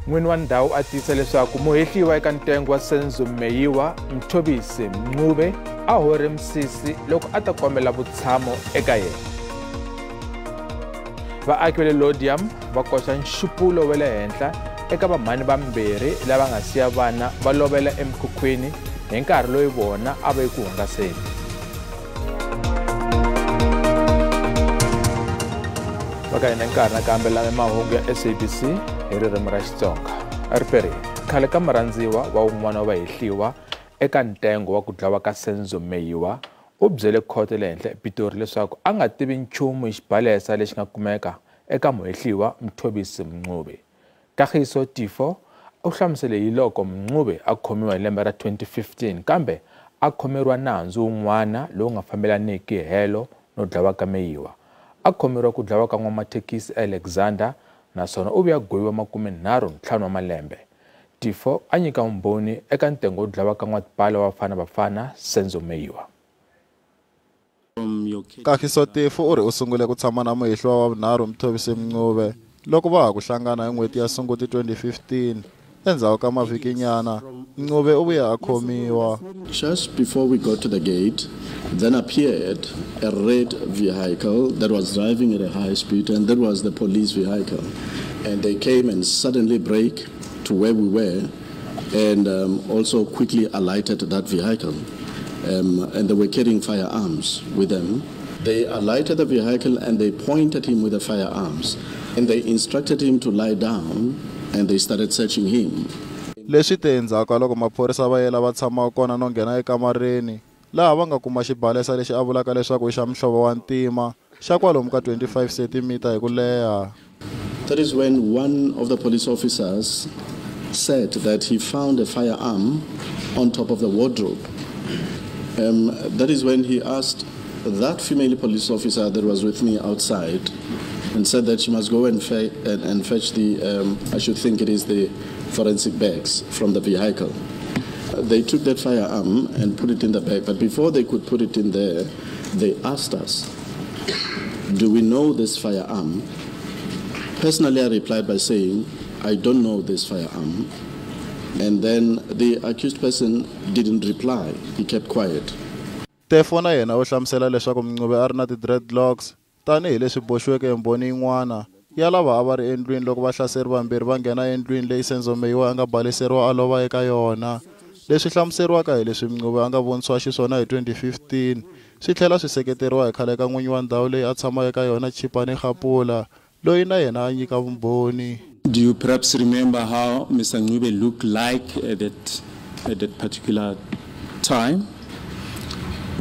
N'wini wa ndhawu a tiyisa leswaku muhehliwa eka ntengo wa Senzo Meyiwa Mthobisi Mncube a hore misisi loko a ta kombela vutshamo eka yena. Vaaki va le Laudium va koxa nxupulo wa le henhla eka vamhani vambirhi lava nga siya vana va lovela emikhukhwini hi nkarhi lowu vona a va yi ku hungaseni. Va ka hina nkarhi nakambe lama mahungu ya SABC hi ririmi ra Xitsonga. Riperini, khale ka murhandziwa wa wun'wana wa vahehliwa eka ntengo wa ku dlawa ka Senzo Meyiwa u byele khoto le henhla ePitori leswaku a nga tivi nchumu hi xibalesa lexi nga kumeka eka muhehliwa Mthobisi Mncube. Kagiso Teffo u hlamusele hi loko Mncube a khomiwa hi lembe ra 2015 kambe a khomeriwa nandzu wun'wana lowu nga fambelaniki helo no dlawa ka Meyiwa. A khomeriwa ku dlawa ka n'wamathekisi Alexander naswona u vuya gweviwa 35 wa malembe. Teffo a nyika vumbhoni eka ntengo wo dlawa ka n'watipala wa Bafana Bafana Senzo Meyiwa. Kagiso Teffo u ri u sungule ku tshama na muhehliwa wa vunharhu Mthobisi Mncube loko va ha ku hlangana hi n'hweti ya Sunguti 2015. Endzhaku ka mavhikinyana, Mncube u vuye a khomiwa. Just before we got to the gate, then appeared a red vehicle that was driving at a high speed, and that was the police vehicle. And they came and suddenly brake to where we were, and also quickly alighted that vehicle. And they were carrying firearms with them. They alighted the vehicle and they pointed him with the firearms. And they instructed him to lie down, and they started searching him. Leswi te endzhaku ka loko maphorisa va yela va tshama kona no nghena ekamareni laha va nga kuma xibalesa lexi a vulaka leswaku i xa muhlovo wa ntima xa kwalomu ka 25 cm hi ku leha. That is when one of the police officers said that he found a firearm on top of the wardrobe. That is when he asked that female police officer that was with me outside and said that she must go and fetch the, I should think it is the forensic bags from the vehicle. They took that firearm and put it in the bag, but before they could put it in there, they asked us, do we know this firearm? Personally, I replied by saying, I don't know this firearm. And then the accused person didn't reply. He kept quiet. Teffo na yena u hlamusela leswaku Mncube a ri na ti-dreadlocks tanihileswi boxiweke hi mbhoni yin'wana ya lava a va ri endlwini loko vahlaseri vambirhi va nghena endlwini leyi Senzo Meyiwa a nga baleseriwa a lova eka yona. Leswi hlamuseriwaka hi leswi Mncube a nga vonisiwa xiswona hi 2015 swi tlhela swi seketeriwa hi khale ka n'winyi wa ndhawu leyi a tshama eka yona Chipane Kgapula loyi na yena a nyika vumbhoni. Do you perhaps remember how Mr. Ncube looked like at that particular time?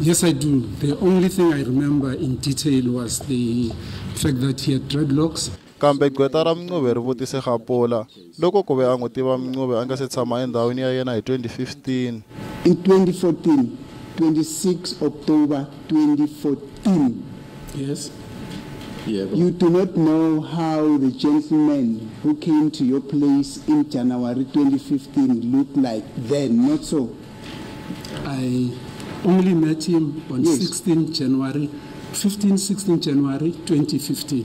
Yes, I do. The only thing I remember in detail was the fact that he had dreadlocks. Kambe gqweta ra Mncube ri vutise Kgapula loko ku ve a n'wi tiva Mncube a nga se tshama endhawini ya yena hi 2015. In 2014, 26 October 2014. Yes. Yeah, you do not know how the gentleman who came to your place in January 2015 looked like then, not so? I only met him on yes. 16 January, 15, 16 January 2015.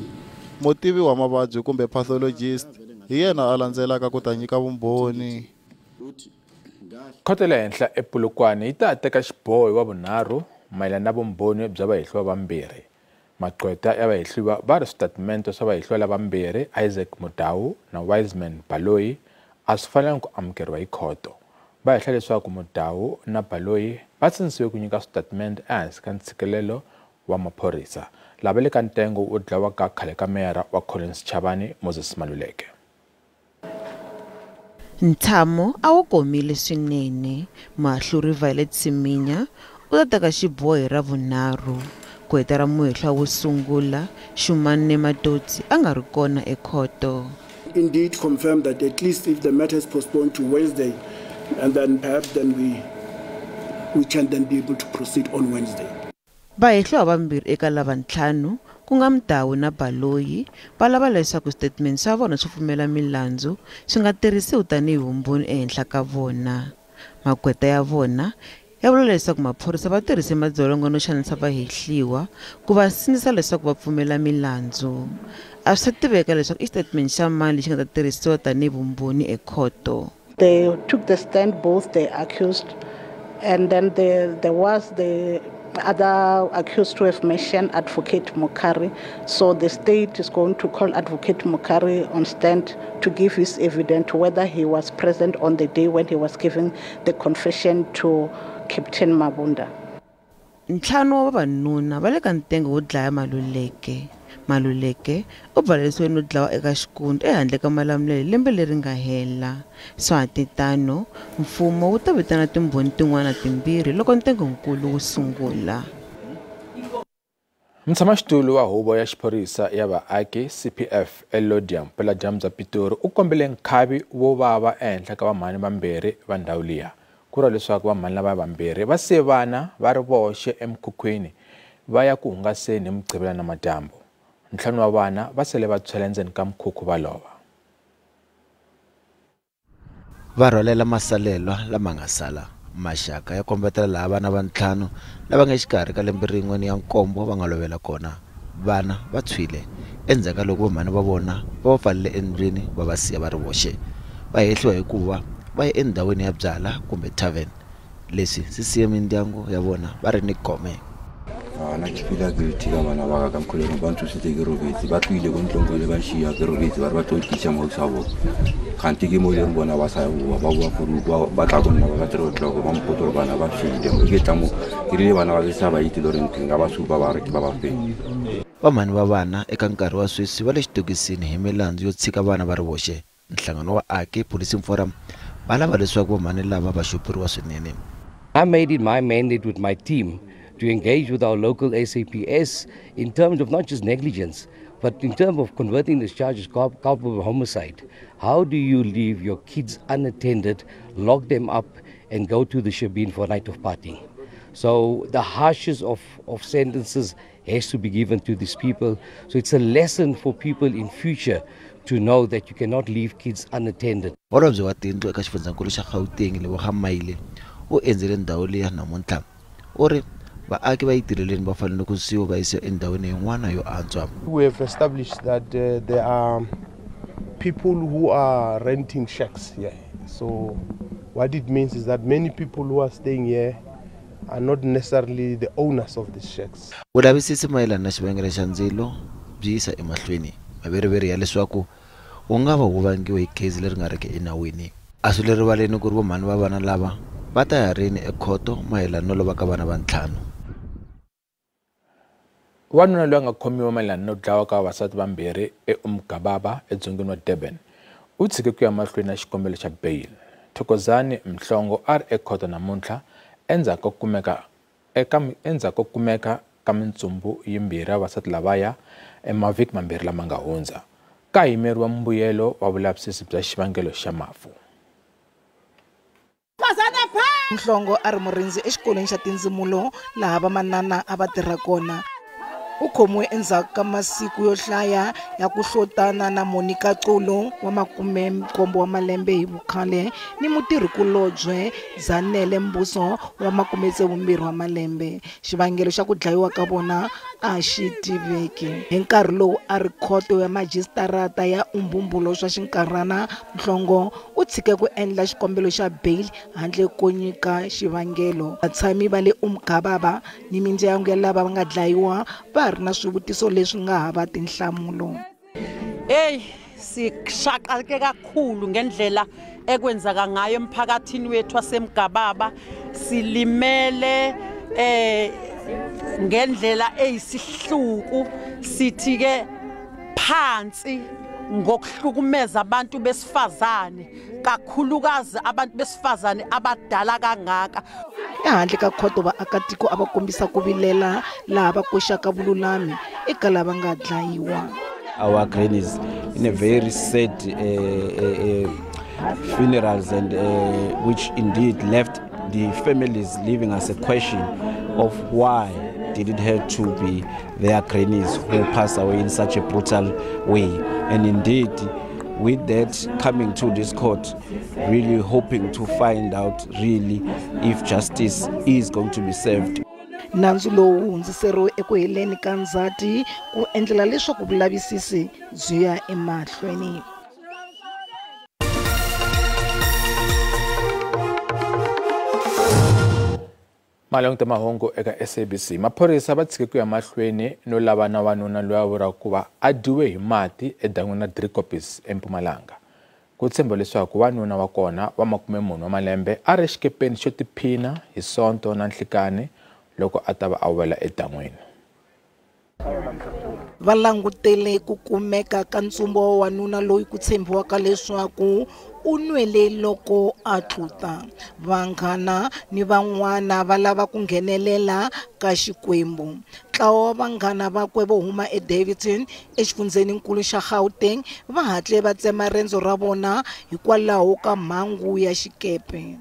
Mutivi wa mavabyi kumbe pathologist hi yena a landzelaka ku ta nyika vumbhoni. Khoto le henhla ePolokwane yi ta teka xiboho hi wa vunharhu mayelana na vumbhoni bya vahehliwa vambirhi. Magqweta ya vahehliwa va ri switatimende swa vahehliwa lavambirhi Isaac Mudau na Wiseman Baloyi a swi fanelangi ku amukeriwa hi khoto. Va hehla leswaku Mudau na Baloyi va sindzisiwe ku nyika switatimende ehansi ka ntshikelelo wa maphorisa lava le ka ntengo wo dlawa ka khale ka meyara wa Collins Chabane Moses Maluleke. Ntshamo a wu komile swinene. Muahluri Violet Siminya u ta teka xiboho hi Ravunharhu. Gqweta ra muhehliwa wo sungula Shumane Matodzi a nga ri kona ekhoto. Indeed confirmed that at least if the matter is postponed to Wednesday, and then perhaps then we can then be able to proceed on Wednesday. Vahehliwa vambirhi eka lava ntlhanu ku nga Mudau na Baloyi va lava leswaku switatimende swa vona swo pfumela milandzu swi nga tirhisiwi tanihi vumbhoni ehenhla ka vona. Magqweta ya vona ya vula leswaku maphorisa va tirhise madzolonga no xanisa vahehliwa ku va sindzisa leswaku va pfumela milandzu. A swi tiveka leswaku i xitatimende xa mani lexi nga ta tirhisiwa tanihi vumbhoni ekhoto. They took the stand, both the accused, and then there was the other accused who have mentioned Advocate Mokari. So the state is going to call Advocate Mokari on stand to give his evidence whether he was present on the day when he was giving the confession to Captain Mabunda. Ntlhanu wa vavanuna va le ka ntengo wo dlaya Maluleke. Maluleke u pfaleriwe no dlawa eka xikundu ehandle ka Malamulele lembe leri nga hela. Swa tano, mfumo wu ta vitana timbhoni tin'wana timbirhi loko ntengonkulu wu sungula. Mutshamaxitulu wa huvo ya xiphorisa ya vaaki CPF eLaudium vupeladyambu bya Pitori u kombele nkhavi wo vava ehenhla ka vamhani vambirhi va ndhawu liya. Ku vuriwa leswaku vamhani lava vambirhi va siye vana va ri voxe emikhukhwini va ya ku hungaseni hi Mugqivela namadyambu. Ntlhanu wa vana va sele va tshwela endzeni ka mukhukhu va lova. Va rhwalela masalelwa lama nga sala. Maxaka ya kombetela laha vana va ntlhanu lava nga exikarhi ka lembe rin'we ni ya nkombo va nga lovela kona. Vana va tshwile endzhaku ka loko vamhani va vona va va pfalele endlwini va va siya va ri voxe. Va hehliwa hikuva va ye endhawini ya byala kumbe tavern. Leswi swi siye mindyangu ya vona va ri ni gome. Nna ke feela guilty ka bana ba ka ka mokgwa ba ntshositse ke robetse, ba tlohile ko ntlong ko le ba nshiya ke robetse, ba re ba tlo tlisa mo sa bona, kgante ke mo e leng bona ba sa boa, ba boa kudu, ba tla ko nna ba ka 3 o'clock, ba mpotsa gore bana ba file mo ke tla mo ke rile bana ba ke sa ba itse le gore nka ba supa ba re ke ba ba feng. Vamhani va vana eka nkarhi wa sweswi va le xitokisini hi milandzu yo tshika vana va ri voxe. Nhlangano wa Aki Policing Forum va lava leswaku vamhani lava va xupuriwa swinene. I made it my mandate with my team to engage with our local SAPS in terms of not just negligence, but in terms of converting this charge as culpable homicide. How do you leave your kids unattended, lock them up, and go to the shebeen for a night of partying? So the harshest of sentences has to be given to these people. So it's a lesson for people in future to know that you cannot leave kids unattended. Holobye wa tindlu eka xifundzankulu xa Gauteng Lebogang Maile u endzele ndhawu liya namuntlha. U ri vaaki va yitirheleni va fanele ku susiwa va yisiwa endhawini yin'wana yo antswa. We have established that there are people who are renting shacks here. So what it means is that many people who are staying here are not necessarily the owners of these shacks. Vulavisisi mayelana na xivangelo xa ndzilo byi yisa emahlweni. Maveriveri ya leswaku wu nga va wu vangiwe hi gezi leri nga riki enawini. A swi le rivaleni ku ri vomhani va vana lava va ta ya rini ekhoto mayelana no lova ka vana va ntlhanu. Wanuna loyi a nga khomiwa mayelana no dlawa ka vavasati vambirhi eUmgababa edzongeni wa Durban u tshike ku ya mahlweni na xikombelo xa bail. Thokozani Mhlongo a ri ekhoto namuntlha endzhaku ko kumeka ka mintsumbu yimbirhi ya vavasati lavaya emavhiki mambirhi lama nga hundza. Ka yimeriwa mbuyelo wa vulavisisi bya xivangelo xa mafu. Mhlongo a ri murindzi exikolweni xa tindzimulo laha vamanana a va tirha kona. U khomiwe endzhaku ka masiku yo hlaya ya ku hlotana na Monica Xulu wa 17 wa malembe hi vukhale ni mutirhikulobye Zanele Mbuso wa 62 wa malembe. Xivangelo xa ku dlayiwa ka vona a xi tiveki. Hi nkarhi lowu a ri khoto ya majisitarata ya Umbumbulu swa xinkarhana, Mhlongo u tshike ku endla xikombelo xa bail handle ko nyika xivangelo. Vatshami va le Umgababa ni mindyangu ya lava va nga dlayiwa va ri na swivutiso leswi nga hava tinhlamulo. Hey, sishaqeke kakhulu ngendlela ekwenzeka ngayo emphakathini wethu waseMgababa. Silimele ngendlela eyisihluku, sithi ke phansi ngokuhlukumeza abantu besifazane, kakhulukazi abantu besifazane abadala kangaka. Ehandle ka khoto vaakatiko a va kombisa ku vilela laha va koxaka vululami eka lava nga dlayiwa. Our grannies in a very sad funerals, and which indeed left the families leaving us a question of why did it have to be their grannies who passed away in such a brutal way. And indeed, with that coming to this court, really hoping to find out really if justice is going to be served. Nandzu lowu wu hundziseriwe eku heleni ka Ndzhati ku endlela leswaku vulavisisi byi ya emahlweni. Malongo mahungu eka SABC maphorisa va tshike ku ya mahlweni no lava na wanuna loyi a vuriwaka ku va a dyiwe hi mati edan'wini ra Driekoppies eMpumalanga. Ku tshemba leswaku wanuna wa kona wa 40 wa malembe a ri xikepeni xo tiphina hi Sonto na nhlikani loko a ta va a wela edan'wini. Va langutele ku kumeka ka ntsumbu wa wanuna loyi ku tshembiwaka leswaku u nwele loko a tluta. Vanghana ni van'wana va lava ku nghenelela ka Xikwembu. Ntlawa wa vanghana vakwe vo huma eDaveyton exifundzheninkulu xa Gauteng va hatle va tsema rendzo ra vona hikwalaho ka mhangu ya xikepe.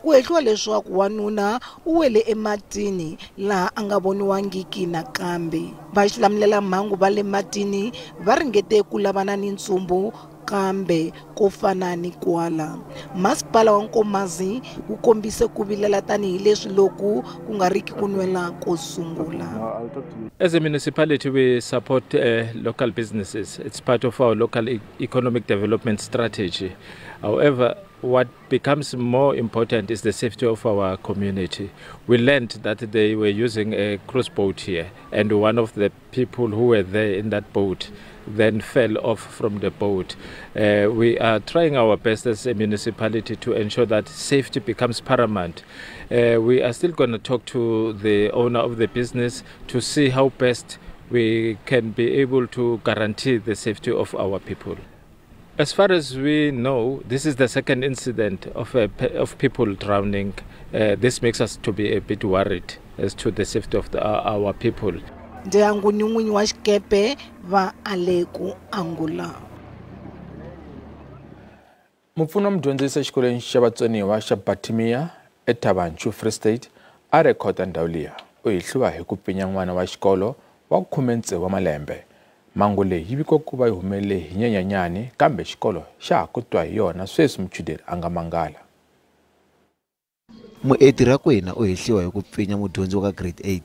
Ku hehliwa leswaku wanuna u wele ematini laha a nga voniwangiki nakambe. Va xilamulelamhangu va le matini va ringete ku lavana ni ntsumbu kambe ko fana ni kwala. Masipala wa Nkomazi wu kombise ku vilela tanihileswi loku ku nga riki ku nwela ko sungula. As a municipality, we support local businesses. It's part of our local economic development strategy. However, what becomes more important is the safety of our community. We learned that they were using a cruise boat here, and one of the people who were there in that boat then fell off from the boat. We are trying our best as a municipality to ensure that safety becomes paramount. We are still going to talk to the owner of the business to see how best we can be able to guarantee the safety of our people. As far as we know, this is the second incident of people drowning. This makes us to be a bit worried as to the safety of our people. Ndyangu ni n'winyi wa xikepe va ale ku angula. Mupfuni wa mudyondzisi exikolweni xa vatsoniwa xa Batimia eThaba Nchu Free State a rhekhoda ndhawu liya u hehliwa hi ku pfinya n'wana wa xikolo wa 16 wa malembe. Mhangu leyi yi vikiwa ku va yi humelele hi Nyenyanyani kambe xikolo xa ha ku twa hi yona sweswi muchudeni a nga mangala. Mueti Rakwena u hehliwa hi ku pfinya mudyondzi wa ka grade 8.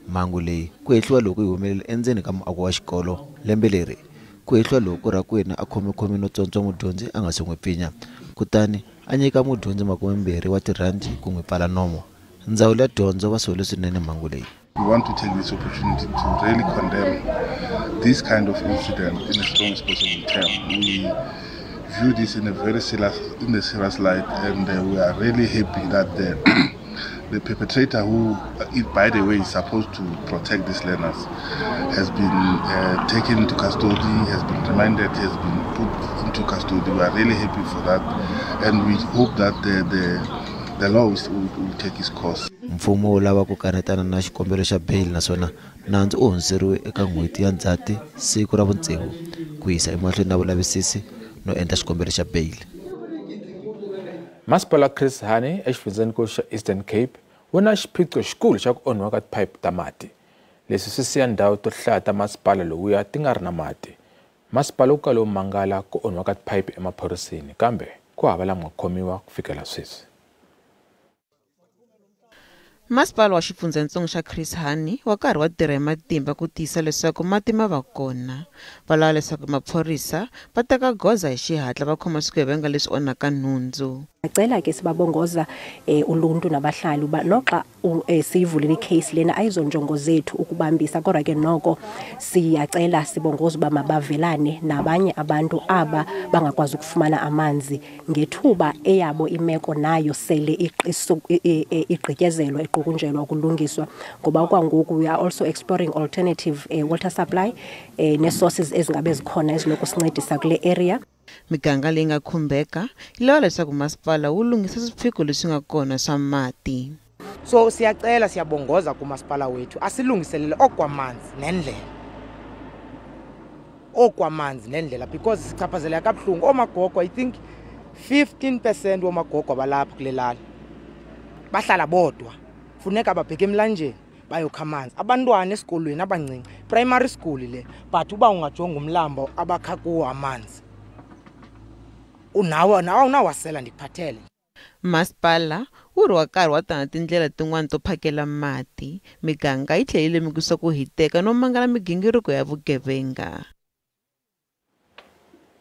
Mhangu leyi ku hehliwa loko yi humelele endzeni ka muako wa xikolo lembe leri. Ku hehliwa loko Rakwena a khomekhomi no tsontswa mudyondzi a nga se n'wi pfinya, kutani a nyika mudyondzi 20 wa tirhandi ku n'wi pfala nomo. Ndzawulo ya dyondzo va sole swinene mhangu leyi. We want to take this opportunity to really condemn this kind of incident in the strongest possible term. We view this in a very serious light, and we are really happy that the perpetrator, who, by the way, is supposed to protect these learners, has been taken into custody, has been reminded, has been put into custody. We are really happy for that, and we hope that the law will take its course. Mfumo wu lava ku kanetana na xikombelo xa bail naswona nandzu u hundziseriwe eka n'hweti ya Ndzhati siku ra vutsevu ku yisa emahlweni na vulavisisi no endla xikombelo xa bail. Masipala Chris Hani exifundzheninkulu xa Eastern Cape wu na xiphiqo xikulu xa ku onhiwa ka tiphayiphi ta mati. Leswi swi siya ndhawu to hlaya ta masipala lowuya ti nga ri na mati. Masipala wu kale wu mangala ku onhiwa ka tiphayiphi emaphoriseni kambe ku hava lama nga khomiwa ku fikela sweswi. Masipala wa xifundzhantsongo xa Chris Hani wa karhi wa tirha hi matimba ku tiyisa leswaku mati ma va kona. Va lava leswaku maphorisa va teka goza hi xihatla va khoma swigevenga leswi onhaka nhundzu. Siyacela ke sibabongoza uluntu nabahlali uba noxa siyivulile icase lena ayizonjongo zethu ukubambisa, kodwa ke noko siyacela sibongoza uba mabavelane nabanye abantu aba bangakwazi ukufumana amanzi ngethuba eyabo imeko nayo sele igqityezelwa iqukunjelwa ukulungiswa, ngoba kwangoku we are also exploring alternative water supply nee-sources ezingabe zikhona ezinokusincedisa kule area. Miganga leyi nga khumbeka yi lava leswaku masipala wu lunghisa swiphiqo leswi nga kona swa mati. So siyacela siyabongoza kumasipala wethu asilungiselele okwamanzi nendlela, okwamanzi nendlela, because sichaphazeleka kabuhlungu. Oomagogo, I think 15% woomagogo abalapha kule lali bahlala bodwa, funeka babheke emlanjeni bayokha amanzi. Abantwana esikolweni abancinci, primary school le, but uba ungajonga umlambo abakha kuwo amanzi unawo nawasela ndikuphathele. Masipala wu ri wa karhi wa tana tindlela tin'wana to phakela mati. Miganga yi tlhela yi lemukisa ku hiteka no mangala migingiriko ya vugevenga.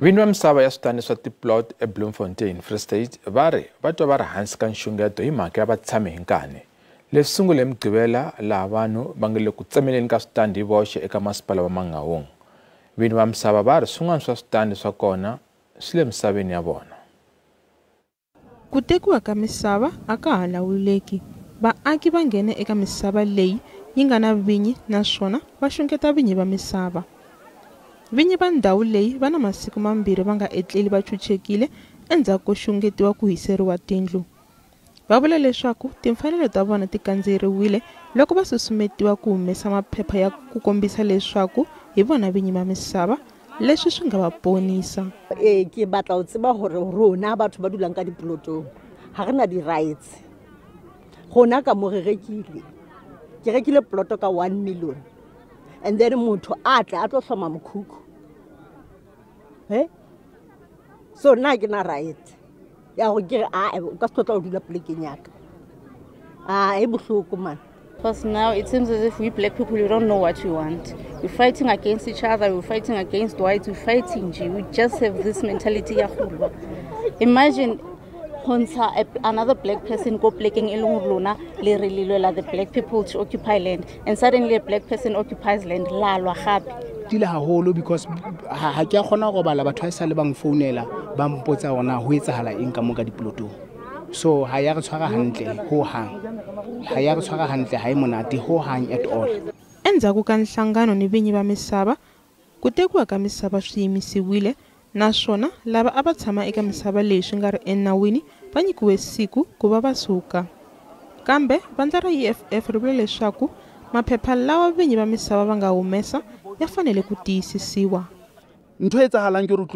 Vini va misava ya switandi swa tiplot eBloemfontein, Free State va ri va twa va ri hansi ka nxungeto hi mhaka ya vatshami hi nkani. Leswi sungule hi Mugqivela laha vanhu va nga le ku tsemeleni ka switandi hi voxe eka masipala wa Mangaung. Vini va misava va ri swin'wana swa switandi swa kona swi le misaveni ya vona. Ku tekiwa ka misava a ka ha lawuleki. Vaaki va nghene eka misava leyi yi nga na vinyi naswona va xungeta vinyi va misava. Vinyi va ndhawu leyi va na masiku mambirhi va nga etleli va chuchekile endzhaku ko xungetiwa ku hiseriwa tindlu. Va vula leswaku timfanelo ta vona ti kandziyeriwile loko va susumetiwa ku humesa maphepha ya ku kombisa leswaku hi vona vinyi va misava, leswi swi nga va ponisa. Ke batla ho tseba hore rona batho ba dulang ka diplotong ha re na di-rights. Rona ka mo re rekile, ke rekile ploto ka 1 million and then motho a tla a tlo hloma mokhukhu. So nna ke na right ya hore ke re a o ka se tlo tla o dula polekeng ya ka. E bohloko man. Because now it seems as if we black people, we don't know what we want. We're fighting against each other, we're fighting against whites, we're fighting. We just have this mentality. Imagine another black person go plekeng e leng lona le re lelwela the black people to occupy land, and suddenly a black person occupies land, la lwa gape. Tile haholo because ha ke a kgona go robala, batho ha e sale ba nfounela ba mpotsa hore na ho etsahala eng ka mo ka diplotong. So ha ya re tshwara hantle ho hang, ha ya re tshwara hantle, ha e monate ho hang at all. Endzhaku ka nhlangano ni vinyi va misava, ku tekiwa ka misava swi yimisiwile naswona lava a va tshama eka misava leyi swi nga ri enawini va nyikiwe siku ku va va suka. Kambe vandla ra EFF ri vula leswaku maphepha lawa vinyi va misava va nga humesa ya fanele ku tiyisisiwa. Ntho e etsahalang ke hore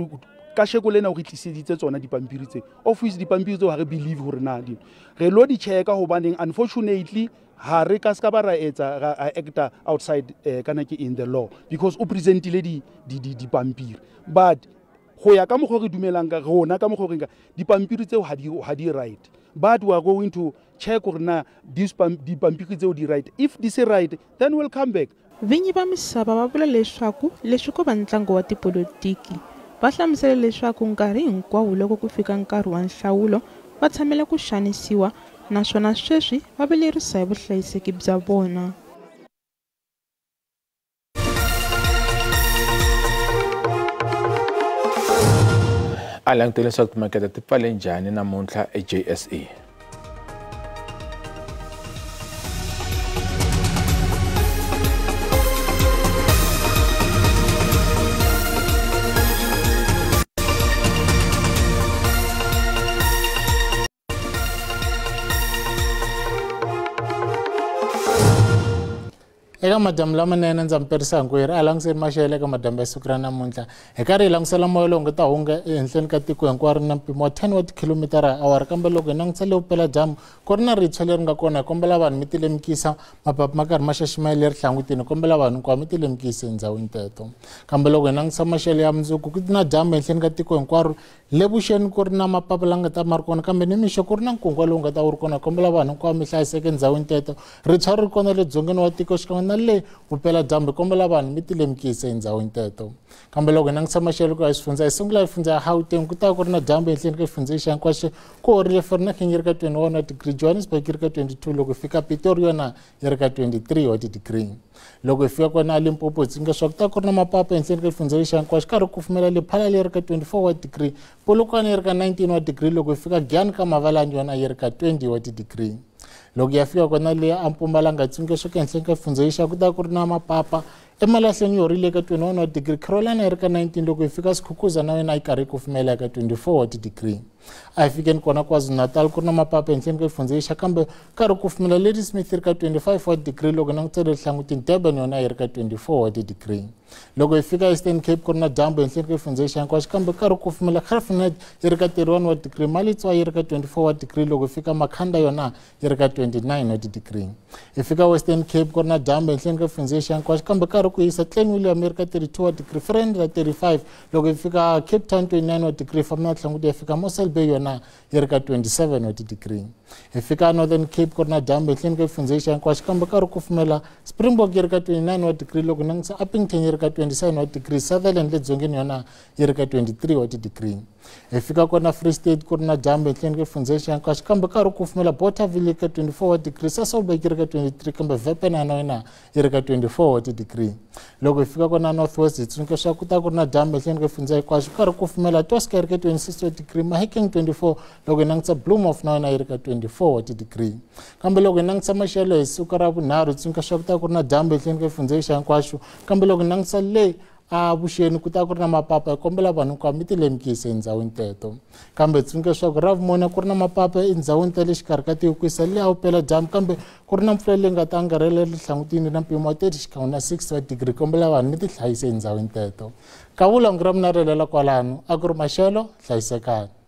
kasheko lena o re tliseditse tsona dipampiri tse, of which dipampiri tseo ha re believe hore na di re lo di checka, hobaneng unfortunately ha re ka ska ba ra etsa ra acta outside kana ke in the law because o presentile di dipampiri, but go ya ka mokgwa re dumelang ka rona ka mokgwa re nka dipampiri tseo ha di right, but we are going to check hore na these dipampiri tseo di right. If this is right, then we'll come back. Vinyi va misava va vula leswaku leswi ko va ntlangu wa tipolotiki. Va hlamusela leswaku nkarhi hinkwawo loko ku fika nkarhi wa nhlawulo va tshamela ku xanisiwa naswona sweswi va vilerisa hi vuhlayiseki bya vona. A langutele leswaku timakete ti pfale njhani namuntlha eJSE. Eka madyambu lamanene ndza mi perisa hinkwerhu a langutiseni maxelo eka madyambu ya siku ra namuntlha. Hi karhi hi langutisela moya lowu nga ta hunga ehenhleni ka tiko hinkwaro na mpimo wa 10 wa tikhilomitara hi awara, kambe loko hi langutisa le vupeladyambu ku ri na ritshwa leri nga kona. Hi kombela vanhu mi tilemukisa, mapapa ma karhi ma xaxima le rihlangutini, hi kombela vanhu hinkwavo mi tilemukisa endhawini teto. Kambe loko hi langutisa maxelo ya mundzuku ku na dyambu ehenhleni ka tiko hinkwaro, le vuxeni ku ri na mapapa la nga ta ma ri kona, kambe nimixo ku ri na nkungwa lowu nga ta wu ri kona. Hi kombela vanhu hinkwavo mi hlayiseka endhawini teto. Ritshwa ri kona le dzongeni wa tiko xikan'we na le vupeladyambu, hi kombela vanhu mi tilemukisa endhawini teto. Kambe loko hi langutisa maxelo ku ya xifundza, hi sungula hi fundza ya Gauteng, ku ta ku ri na dyambu ehenhleni ka xifundza lexi hinkwaxo, ku horile Vereeniging yi ri ka 21 wa degree, Johannesburg yi ri ka 22, loko hi fika Pretoria yona yi ri ka 23 wa ti-degree. Loko hi fika kona Limpopo hi tsundzuka leswaku ku ta ku ri na mapapa ehenhleni ka xifundza lexi hinkwaxo, karhi ku kufumela Lephalale yi ri ka 24 wa degree, Polokwane yi ri ka 19 wa degree, loko hi fika Giyani ka Mavalani yona yi ri ka 20 wa ti-degree. Loko ya fika kona le a Mpumalanga hi tsundzuka leswaku ehenhleni ka xifundza lexi ku ta ku ri na mapapa emalahleni yo rile ka 21 wa degree, Carolina yi ri ka 19, loko hi fika Skukuza na yona yi karhi yi kufumela ka 24 wa ti-degree. A hi fikeni kona KwaZulu-Natal ku ri na mapapa ehenhleni ka xifundza lexi, kambe karhi kufumela Ladysmith yi ri ka 25 wa degree, loko langutisa le rihlangutini Durban yona yi ri ka 24 wa ti-degree. Loko hi fika Eastern Cape ku ri na dyambu ehenhleni ka xifundza lexi hinkwaxo, kambe karhi kufumela Graaff-Reinet yi ri ka 31 wa degree, Maletswai yi ri ka 24 wa degree, loko hi fika Makhanda yona yi ri ka 29 wa ti-degree. Hi fika Western Cape, ku ri na dyambu ehenhleni ka xifundza hinkwaxo, kambe karhi ku hisa. Clan William yi ri ka 32 wa degree, Friend ra 35. Loko hi fika Cape Town, 29 wa degree. Famba na tlhanguti ya fika Mossel Bay, yona yi ri ka 27 wa ti-degree. Hi fika Northern Cape, ku ri na dyambu ehenhleni ka xifundza hinkwaxo, kambe karhi ku kufumela. Springbok yi ri ka 29 wa degree. Loko langutisa Upington yi ri ka 27 wa degree. Sutherland le dzongeni yona yi ri ka 23 wa ti-degree. Hi fika kona Free State, ku ri na dyambu ehenhleni ka xifundza hinkwaxo, kambe karhi ku kufumela. Bothaville ka 24 wa degree, Sasolburg yi ri ka 23, kambe Vepenana na yona yi ri ka 24 wa ti-degree. Loko hi fika kona North West, hi tsundzuka leswaku ku ta ku ri na dyambu ehenhleni ka xifundza hinkwaxo, karhi ku kufumela. Tosca yi ri ka 26 wa degree, Mahikeng 24. Loko hi langutisa Bloemhof na yona yi ri ka 24 wa ti-degree. Kambe loko hi langutisa maxelo hi siku ra vunharhu, hi tsundzuka leswaku ku ta ku ri na dyambu ehenhleni ka xifundza hinkwaxo, kambe loko hi langutisa le a vuxeni ku ta ku ri na mapapa. Hi kombela vanhu hinkwavo mi ti lemukisa endhawini teto. Kambe tsundzuka leswaku ra vumune ku ri na mapapa endhawini ta le xikarhi ka tiko ku yisa le a vupela dyambu, kambe ku ri na mpfula leyi nga ta angarhela hlangutini na mpimo wa 30 xikan'we na 60 wa degree. Kombela vanhu mi ti hlayisa endhawini teto. Kavula ra mina ri helela kwalano. A ku ri maxelo. Hlayisekani.